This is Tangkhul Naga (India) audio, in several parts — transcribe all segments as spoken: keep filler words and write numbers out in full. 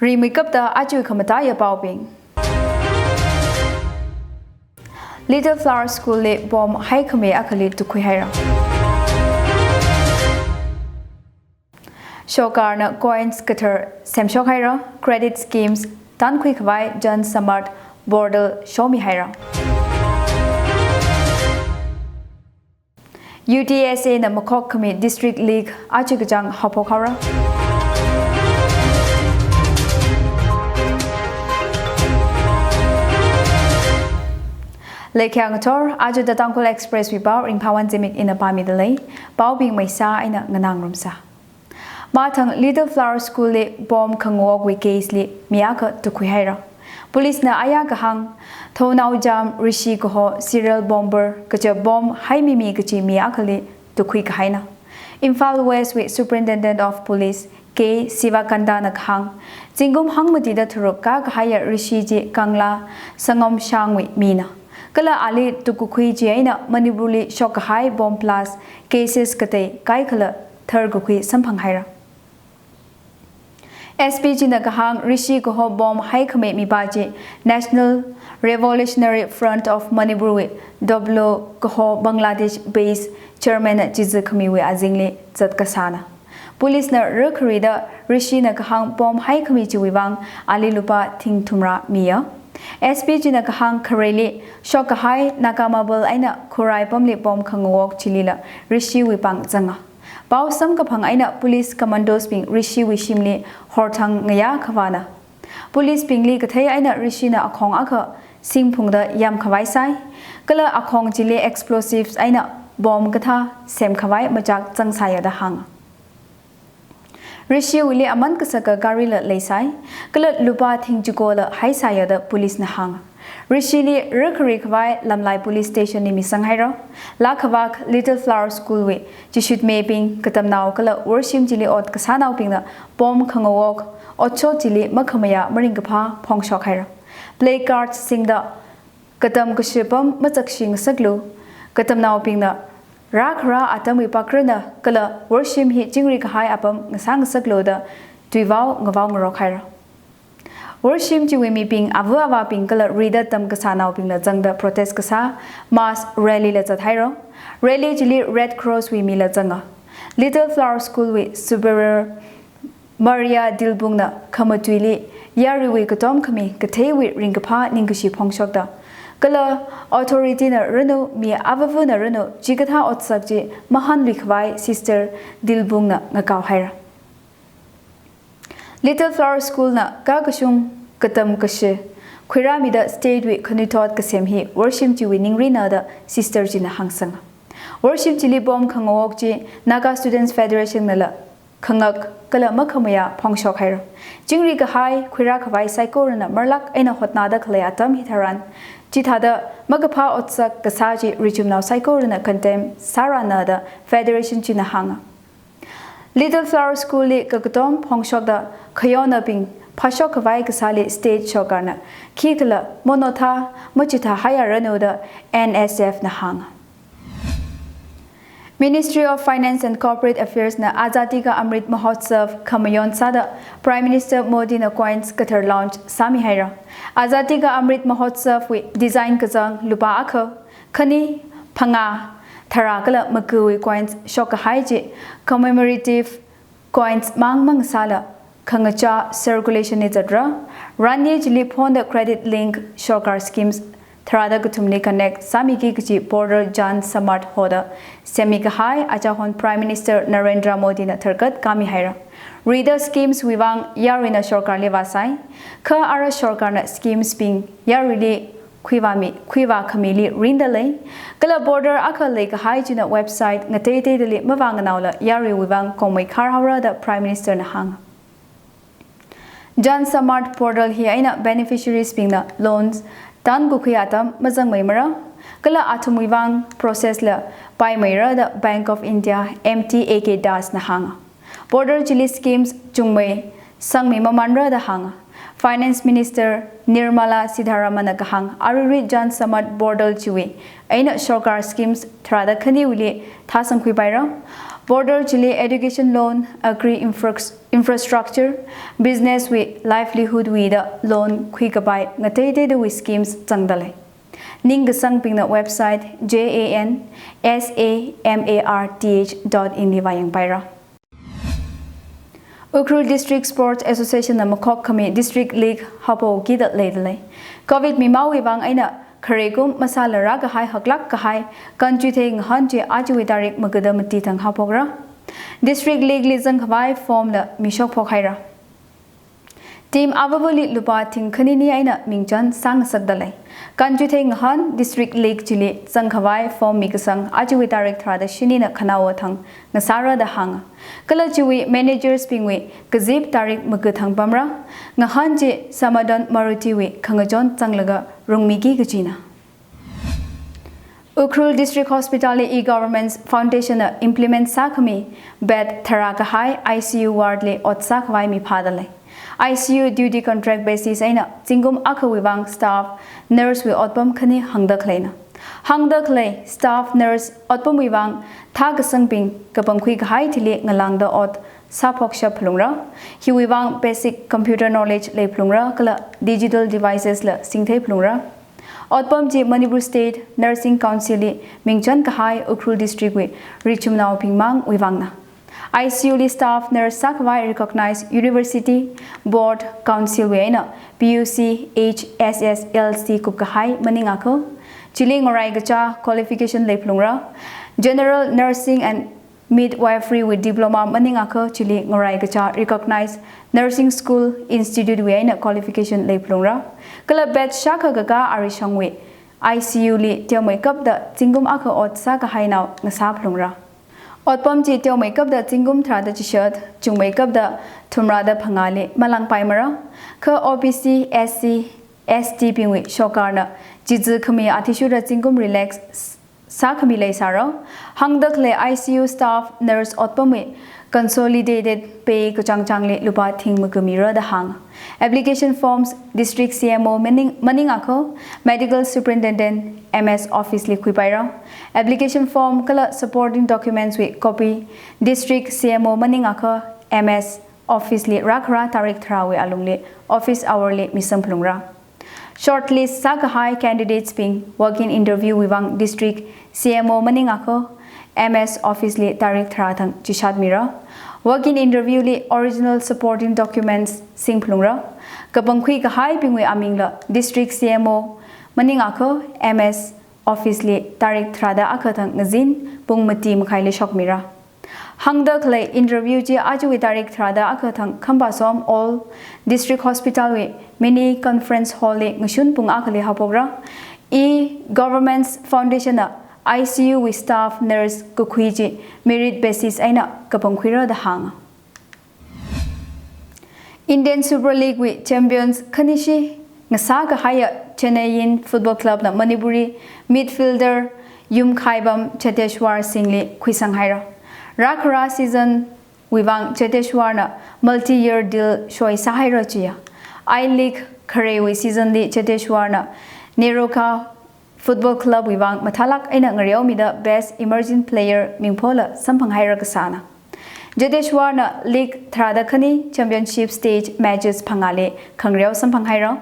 Rimeikapta aja khamataiya paobing. Little Flower School li bomb haikhami akhali tukhuihaira. Sorkarna coins kathar semshokhaira, credit schemes tankhui khavai Jan Samarth portal shomihaira. U T S A na makhok khami District League aja kachāng haophok haora. Leikhyang thor, aja da Tangkhul Express wui pao Ringphawon Zimik ina pāmida lei, paobing maisa eina nganāngarumsa. Mathang Little Flower School li bomb khangaokwui case li mi akha tukhuihaira. Police na aya kahāng, Thounaojam Rishi kaho serial bomber kaja bomb haimimi kaji mi akhali tukhui kahaina. Imphal West wui Superintendent of Police K Sivakanta na kahāng, zingkum hangmatida tharuk kakahaiya Rishi chi Kangla Sangomshang wui mina. Kala ali tukakhui chieina Manipur li shokkahai bomb blast cases katei kaikhala tharkakhui samphanghaira. S P china kahāng, Rishi kaho bomb haikhami mipā chi National Revolutionary Front of Manipur wui Doblo kaho Bangladesh base chairman na chizi khamiwui azingli zat kasāna. Police na rākharida Rishi na kahāng bomb haikhami chiwui vang ali lupā thing thumrā miya. S P china kahāng, khareli shokkahai Naga Marble eina Khurai pamli bomb khangaok chilila Rishi wui pāng zanga. Pao samkaphang eina police commandos bing Rishi wui shimli horthang ngayā khavāna. Police bingli kathei eina Rishi na akhong akha singphungda yam khavai sai. Kala akhong chili explosives eina bomb kathā sem khavai machak zangsaiya da hānga. Rishi wuili aman kasaka gari la leisai, kala lupā thing chiko la haisaiya da police na hānga. Rishi li rākhari khavai Lamlai Police Station li misanghaira. Laa khavak Little Flower School wui chishutmibing, katamnao kala worshim chili ot kasānaobingna bomb khangaok otshot chili makhamayā maringkaphā phongshokhaira. Placard singda katam kashi apam machakshi ngasaklu, katamnaobingna rākhara atamwui pakrana kala worshim hi chingri kahai apam ngasā ngasaklu da tuivao ngavao ngarokhaira. Worshim chiwui mibing, ava avābing kala rida tamkasānaobingla zangda protest kasā mass rally la zathaira. Rally chili Red Cross wui mila zanga. Little Flower School wui Superior Maria Dilbung na khamatuili yaruiwui katom khami katheiwui ringkaphā ningkashi phongshokta, kala authority na ranu, mi avavana ranu, chikathā otsak chi mahānlui khavai Sister Dilbung na ngakaohaira. Little Flower School na kakashung katam kashi khuirāmida state wui khanuithot kasem hi worshim chiwui ningrina da sister china hāngsanga. Worshim chili bomb khangaok chi Naga Students Federation nala khangak kala makhamayā phongshokhaira. Chingri kahai khuirā khavai saikorana marlak eina hotnada khalei atam hitharan, chithāda makaphā otsak kasā chi richumnao saikorana condemn sārana da federation china hānga. Little Flower School li kakatom phongshokta khayonnaobing phāshok khavai kasāli state sorkarna khikhala monothā machithāhaiya ranu da N S F na hānga. Ministry of Finance and Corporate Affairs na Azadi Ka Amrit Mahotsav khamayon sāda Prime Minister Modi na coins kathar launch sāmihaira. Azadi Ka Amrit Mahotsav wui design kazang lupā akha, khani, phangā, tharā kala makuwui coins shokkahai chi commemorative coins mang mang sāla khangachā circulation li zatra. Ranli chili phonda credit link sorkar schemes tharāda kathumli connect sāmiki kachi portal Jan Samarth hoda semmi kahai achahon Prime Minister Narendra Modi na tharkat kamihaira. Rida schemes wui vang yaruina sorkarli vāsai. Kha ara sorkarna schemes bing yaruili khuivāmi, khuivā khamili rinda lei. Kala portal akha leikahai china website ngateiteidali mavānganaola yaruiwui vang kongmei khar haora da Prime Minister na hānga. Jan Samarth portal hi eina beneficiaries bingna loans tankakhui atam mazangmeimara, kala athumwui vang process la paimeira da Bank of India, M T A K Das na hānga. Portal chili schemes chungmei sangmi mamanra da hānga. Finance Minister Nirmala Sitharaman na kahāng, aruirui Jan Samarth portal chiwui eina sorkar schemes tharāda khaniwuili thāsangkhuipaira. Border chili education loan, agri infra-, infrastructure, business wui livelihood wui da loan khuikapai ngateiteida wui schemes zangda lei. Ningkasangbingna website J A N S A M A R T H dot in li vāyangpaira. Ukhrul District Sports Association na makhok khami District League haophokida leida lei. Covid mimawui vang eina kharei kum masāla rākahai haklāk kahai Kanchuithei ngahān chi ajawui tarik magada mati thang haophokra. District League li zangkhavai form la mishokphok haira. Team avāvali lupā thingkhanini eina mingchan sāngasakda lei. Kanchuithei ngahān District League chili zangkhavai form mikasang ajawui tarik tharāda shinina khanaowa thang ngasāra da hānga. Kala chiwui managers bingwui kazip tarik maga thang pamra. Ngahān chi Samadan Maruti wui khangachon zanglaga rungmiki kajina. Ukhrul District Hospital li e-Governance Foundation na implement sākhami bed tharā kahai I C U ward li ot sākhavai miphāda lei. I C U duty contract basis eina zingkum akhawui vang staff nurse wui otpam khani hāngda khaleina. Hāngda khalei staff nurse otpamwui vang thākasangbing kapangkhui kahai thili ngalāngda ot sāphokshap phalungra. Hiwui vang basic computer knowledge lei phalungra kala digital devices la singthei phalungra. Otpam chi Manipur State Nursing Council li mingchan kahai Ukhrul District wui richumnaobing mangwui vangna. I C U li staff nurse sākhavai recognized university, board, council wui eina P U C, H S S L C kupkahai maningakha. Chili ngarai kacha qualification lei phalungra. General nursing and midwifery wui diploma maningakha chili ngarai kacha recognized nursing school institute wui eina qualification lei phalungra. Kala bed shākha kakā arishangwui I C U li teomeikapda zingkum akha ot sākahainao ngasā phalungra. Otpam chi teomeikapda zingkum tharāda chishat, chungmeikapda thumrāda phangāli malāngpaimara. Kha O B C, S C, S T bingwui shokarna chizi khami athishurda zingkum relax sākhami leisāra. Hāngda khalei I C U staff nurse otpamwui consolidated pay kachangchangli lupā thing maga mira da hānga. Application forms District C M O maning, maningakha Medical Superintendent M S office li khuipaira. Application form kala supporting documents wui copy District C M O maningakha M S office li rākhara tarik tharāwui alungli office hour li misang phalungra. Shortlist sākahai candidates bing walk-in interview wui vang District C M O maningakha M S office li tarik tharā thang chishat mira. Walk-in interview li original supporting documents singphalungra. Kapangkhui kahaibingwui amingla District C M O maningakha M S office li tarik tharāda akha thang ngazin pung mati makhaili shokmira. Hāngda khalei interview chi ajawui tarik tharāda akha thang Khamphasom Old District Hospital wui mini conference hall li ngashun pung akhali haophokra. E-Governance Foundation na I C U wui staff nurse kakhui chi merit basis eina kapangkhuira da hānga. Indian Super League wui champions khanishi ngasā kahaiya Chennaiyin Football Club na Manipuri midfielder Yumkhaibam Cheteshwar Singh li khuisang haira. Rākhara season wui vang Cheteshwar na multi-year deal shoi sāhaira chiya. I-League khareiwui season li Cheteshwar na NEROCA Football Club wui vang mathālāk eina ngareomida Best Emerging Player mingphola samphang haira kasāna. Cheteshwar na league tharāda khani championship stage matches phangāli khangareo samphang haira.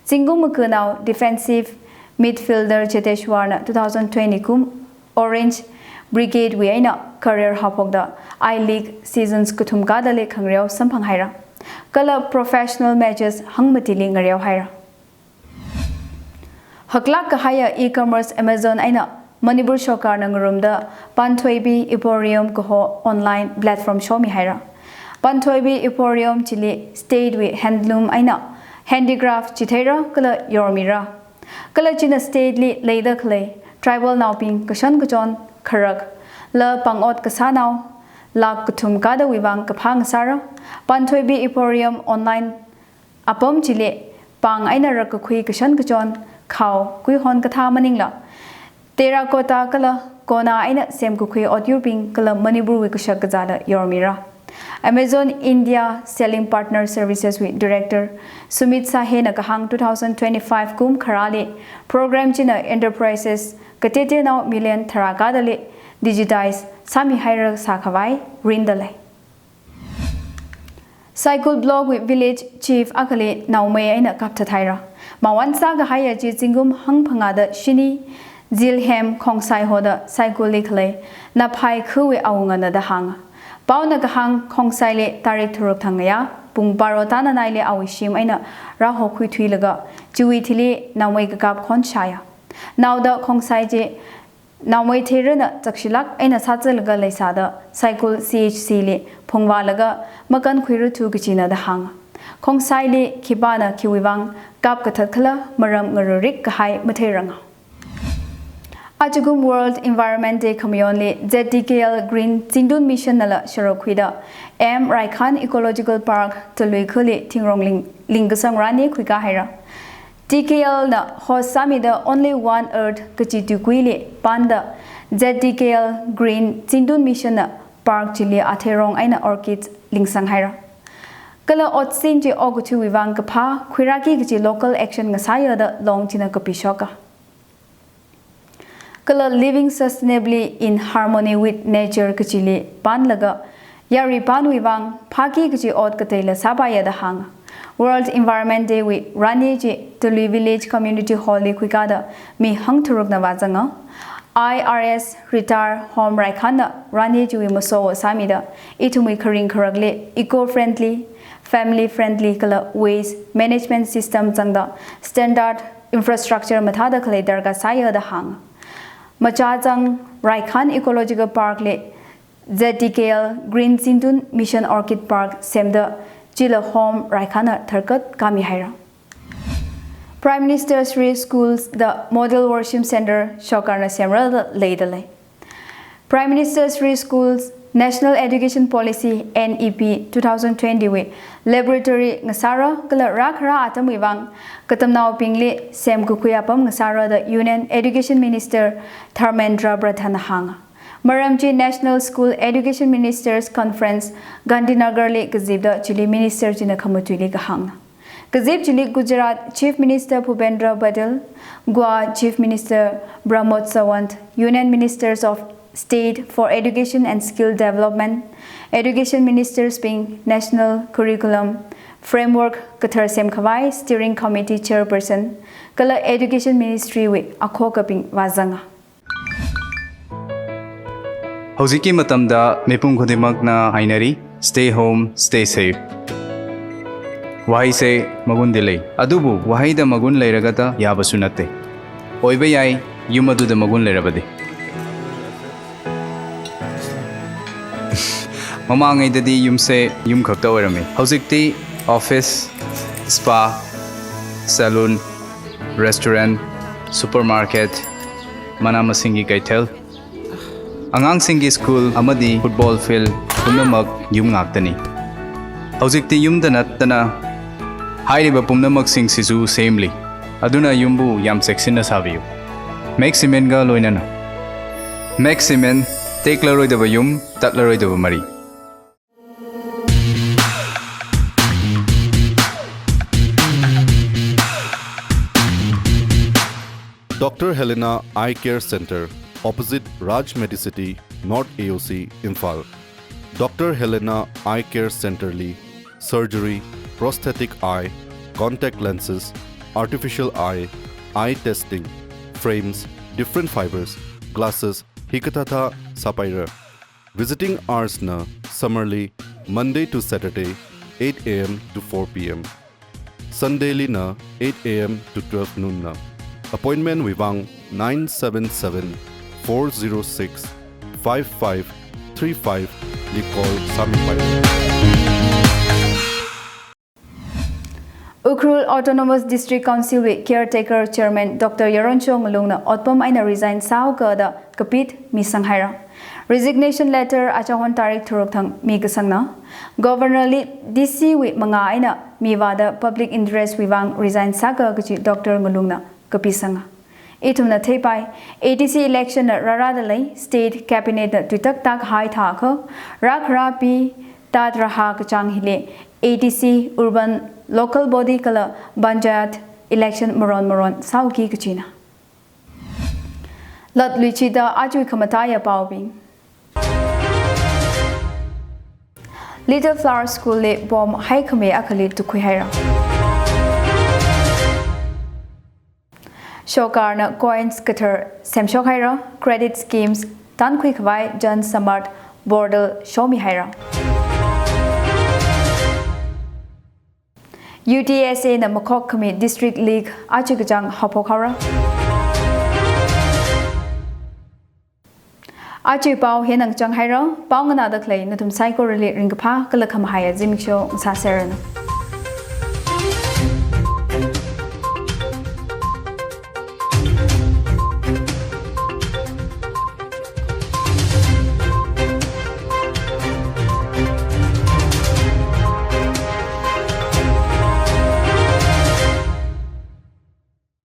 Zingkum maganao defensive midfielder Cheteshwar na two thousand twenty kum Orange Brigade wui eina career haophokda I-League seasons kathum kadali khangareo samphang haira. Kala professional matches hangmatili ngareo haira. Haklāk kahaiya e-commerce Amazon eina Manipur sorkarna ngarumda Panthoibi Emporium kaho online platform shomi haira. Panthoibi Emporium chili state wui handloom eina handicraft chitheira kala yormira. Kala china state li leida khalei tribal naobing kashan kachon kharak la pāng ot kasānao lakh kathum kadawui vang kaphā ngasāra. Panthoibi Emporium online apam chili pāng eina rakkakhui kashan kachon khao kuihon kathā maningla terracotta kala kona eina semkakhui otyurbing kala Manipur wui kashak kazāla yormira. Amazon India Selling Partner Services wui Director Sumit Sahe na kahāng two thousand twenty-five kum kharāli program china enterprises katetenao million tharā kadali digitize sāmihaira sākhavai rinda lei. Saikul Block wui Village Chief akhali naomei eina kapthat haira. Mawan sākahaiya chi zingkum hangphangāda shini, Zilhem Khongsai hoda Saikulli khalei Naphai khawui awungana da hānga. Paona kahāng Khongsaili tarik tharuk thang ngayā pung baro tānanaili awui shim eina rāhokhuithuilaga chiwui thili naomei kakap khon shāya. Naoda Khongsai chi naomei theirana chakshilāk eina sāzatlaga leisāda Saikul C H C li phungvālaga makankhuirarthu kachina da hānga. Khongsaili khipāna khiwuivang kapkathat khala maram ngarurik kahai matheiranga. Ajakum World Environment Day khamayonli Z D K L Green Zintun Mission nala sharuk khuida M Raikhan Ecological Park Talui khali thingrong ling, lingkasang rani khuikā haira. T K L na host sāmida Only One Earth kachi tuikuili panda Z D K L Green Zintun Mission na park chili atheirong eina orchids lingsang haira. Kala otsin chi okathuiwui vang kaphā khuirāki kachi local action ngasāya da long china kapishoka. Kala Living Sustainably in Harmony with Nature kachili panlaga, yaruipanwui vang phāki kachi ot kateila sāpaiya da hānga. World Environment Day wui rani chi Talui Village Community Hall li khuikāda mi hangtharukna vāzanga. I R S retire Home Raikhanna rani chiwui maso sāmida, ithumwui kharing kharakli eco-friendly, family-friendly kala waste management system zangda standard infrastructure mathāda khalei darkar sāya da hānga. Machāzang Raikhan Ecological Park li Z D K L Green Zintun Mission Orchid Park semda chila Home Raikhanna tharkat kāmihaira. Prime Minister Shri Schools da Model Worship Center shokarna semra leida lei. Prime Minister Shri Schools National Education Policy, N E P, two thousand twenty wui laboratory ngasāra kala rākhara atamwui vang katamnaobingli semkakhui apam ngasāra da Union Education Minister Dharmendra Pradhan na hānga. Maram chi National School Education Ministers Conference Gandhinagar li kazipda chili Minister china khamatuili kahāngna. Kazip chili Gujarat Chief Minister Bhupendra Patel, Goa Chief Minister Pramod Sawant, Union Ministers of State for Education and Skill Development, Education Ministers bing, National Curriculum Framework kathar semkhavai Steering Committee Chairperson, kala Education Ministry wui akhokabing vāzanga. ꯍꯧꯖꯤꯛꯀꯤ ꯃꯇꯝꯗ ꯃꯤꯄꯨꯝ ꯈꯨꯗꯤꯡꯃꯛꯅ ꯍꯥꯏꯅꯔꯤ, "Stay home, stay safe"꯫ ꯋꯥꯍꯩꯁꯦ ꯃꯒꯨꯟꯗꯤ ꯂꯩ, ꯑꯗꯨꯕꯨ ꯋꯥꯍꯩꯗ ꯃꯒꯨꯟ ꯂꯩꯔꯒꯇ ꯌꯥꯕꯁꯨ ꯅꯠꯇꯦ꯫ ꯑꯣꯏꯕ ꯌꯥꯏ, ꯌꯨꯝ ꯑꯗꯨꯗ ꯃꯒꯨꯟ ꯂꯩꯔꯕꯗꯤ꯫ ꯃꯃꯥꯡꯉꯩꯗꯗꯤ ꯌꯨꯝꯁꯦ ꯌꯨꯝ ꯈꯛꯇ ꯑꯣꯏꯔꯝꯃꯤ꯫ ꯍꯧꯖꯤꯛꯇꯤ office, spa, salon, restaurant, supermarket, ꯃꯅꯥ ꯃꯁꯤꯡꯒꯤ ꯀꯩꯊꯦꯜ, ꯑꯉꯥꯡꯁꯤꯡꯒꯤ school ꯑꯃꯗꯤ football field ꯄꯨꯝꯅꯃꯛ ꯌꯨꯝ ꯉꯥꯛꯇꯅꯤ꯫ ꯍꯧꯖꯤꯛꯇꯤ ꯌꯨꯝꯗ ꯅꯠꯇꯅ ꯍꯥꯏꯔꯤꯕ ꯄꯨꯝꯅꯃꯛꯁꯤꯡꯁꯤꯁꯨ ꯁꯦꯝꯂꯤ꯫ ꯑꯗꯨꯅ ꯌꯨꯝꯕꯨ ꯌꯥꯝ ꯆꯦꯛꯁꯤꯟꯅ ꯁꯥꯕꯤꯌꯨ꯫ Max Cementꯒ ꯂꯣꯏꯅꯅ꯫ Max Cement, ꯇꯦꯛꯂꯔꯣꯏꯗꯕ ꯌꯨꯝ, ꯇꯠꯂꯔꯣꯏꯗꯕ ꯃꯔꯤ꯫ Doctor Helena Eye Care Center, opposite Raj Medicity, North A O C, Imphal. Doctor Helena Eye Care Center li surgery, prosthetic eye, contact lenses, artificial eye, eye testing, frames, different fibers, glasses, hikathāthā sāpaira. Visiting hours na summer li Monday to Saturday, eight A M to four P M. Sunday li na eight A M to twelve noon na. Appointment wui vang nine seven seven, four zero six, five five three five li call sāmipai. Ukhrul Autonomous District Council wui Caretaker Chairman Doctor Yaroncho Ngalungna otpam eina resign sāhaoka da kapit misang haira. Resignation letter achahon tarik tharuk thang mikasangna. Governor li D C wui mangā eina mivāda public interest wui vang resign sāka kachi Doctor Ngalungna kapisanga. Ithumna theipai, A D C election na rārāda lei, state cabinet na tuitak tak hai thākha, rākhara pi tat raha kachāng hili, A D C, urban, local body kala panchayat election maron maron sāuki kachina. Latluichida ajawui khamataiya paobing. Little Flower School li bomb haikhami akhali tukhuihaira. Sorkarna coins kathar semshokhaira, credit schemes tankhui khavai Jan Samarth portal shomihaira. U T S A na makhok khami District League aja kachāng haophok haora. Ajawui pao hieina ngachang haira, pao nganāda khalei nathum saikorali ringkaphā kala khamahaiya zimiksho ngasāseranu.